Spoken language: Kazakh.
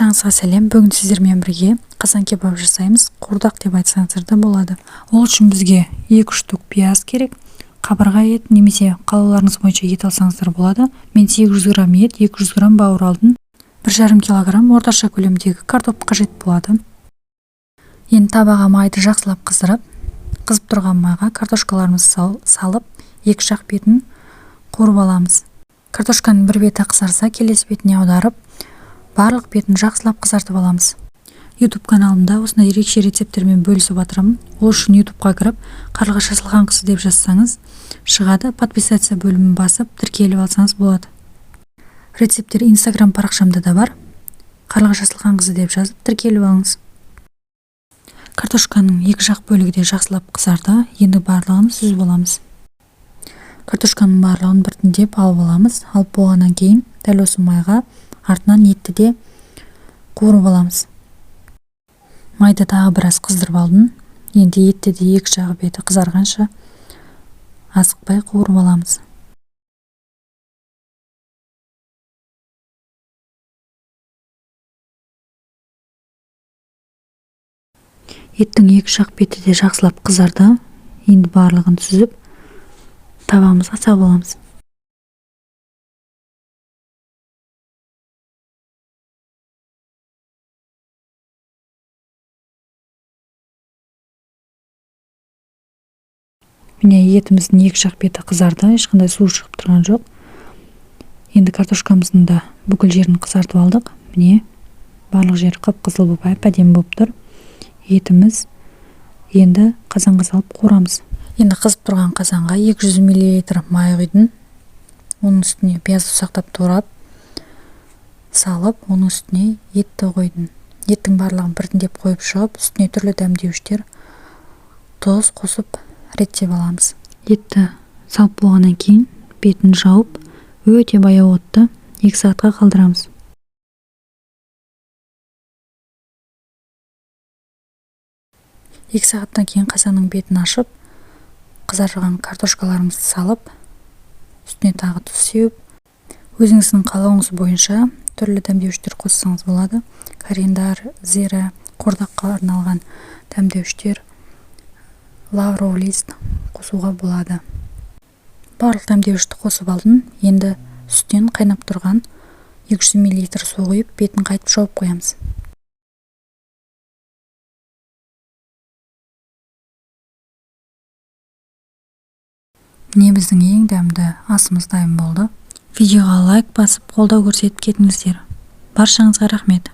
Баршаңызға сәлем! Бүгін сіздермен бірге қазан кебаб жасаймыз. Қуырдақ деп айтсаңыздар да болады. Ол үшін бізге 2 штук пияз керек, қабырға ет немесе қалауларыңыз бойынша ет алсаңыздар болады. Мен 800 грамм ет, 200 грамм бауыр алдым. 1,5 килограмм орташа көлемдегі картоп қажет болады. Енді табаға майды жақсылап қыздырып, қызып тұрған майға картошкаларымызды салып, екі жақ бетін қуырып аламыз. Картошканың бір беті қызарса, келесі бетіне аударып, барлық бетін жақсылап қызартып аламыз. YouTube каналымда осындай ерекше рецепттермен бөлісіп жатырмын. Ол үшін YouTubeқа кіріп, Қарлығаш Асылханқызы деп жазсаңыз шығады. Подписаться бөлімін басып, тіркеліп алсаңыз болады. Рецепттер Instagram парақшамда да бар. Қарлығаш Асылханқызы деп жазып, тіркеліп алыңыз. Картошканың екі жақ бөлігі де жақсылап қызарды. Енді барлығын сүзіп аламыз. Картошканың барлығын біртіндеп алып аламыз. Алып болғаннан кейін дәл осы майға артынан етті де қуырып аламыз. Майды тағы біраз қыздырып алдым. Енді етті де екі жағы беті қызарғанша асықпай қуырып аламыз. Еттің екі жақ беті де жақсылап қызарды. Енді барлығын сүзіп, табамызға салып аламыз. Міне, етіміздің екі жақ беті қызарды, ешқандай су шығып тұрған жоқ. Енді картошкамыздың да бүкіл жерін қызартып алдық. Міне, барлық жері қып-қызыл болып, әп-әдемі болып тұр. Етіміз енді қазанға салып қуырамыз. Енді қызып тұрған қазанға 200 мл май құйдым. Оның үстіне пиязды ұсақтап турап салып, оның үстіне етті қойдым. Еттің барлығын біртіндеп қойып шығып, үстіне түрлі дәмдеуіштер, тұз қосып реттеп аламыз. Етті салып болғаннан кейін бетін жауып, өте баяу отта 2 сағатқа қалдырамыз. 2 сағаттан кейін қазанның бетін ашып, қызарған картошкаларымызды салып, үстіне тағы тұз сеуіп, өзіңіздің қалауыңыз бойынша түрлі дәмдеуіштер қоссаңыз болады. Кориандр, зира, қуырдаққа арналған дәмдеуіштер, лавровый лист қосуға болады. Барлық дәмдеуішті қосып алдым. Енді үстінен қайнап тұрған 200 мл су құйып, бетін қайтып жауып қоямыз. Міне, біздің ең дәмді асымыз дайын болды. Видеоға лайк басып, қолдау көрсетіп кетіңіздер. Баршаңызға рахмет.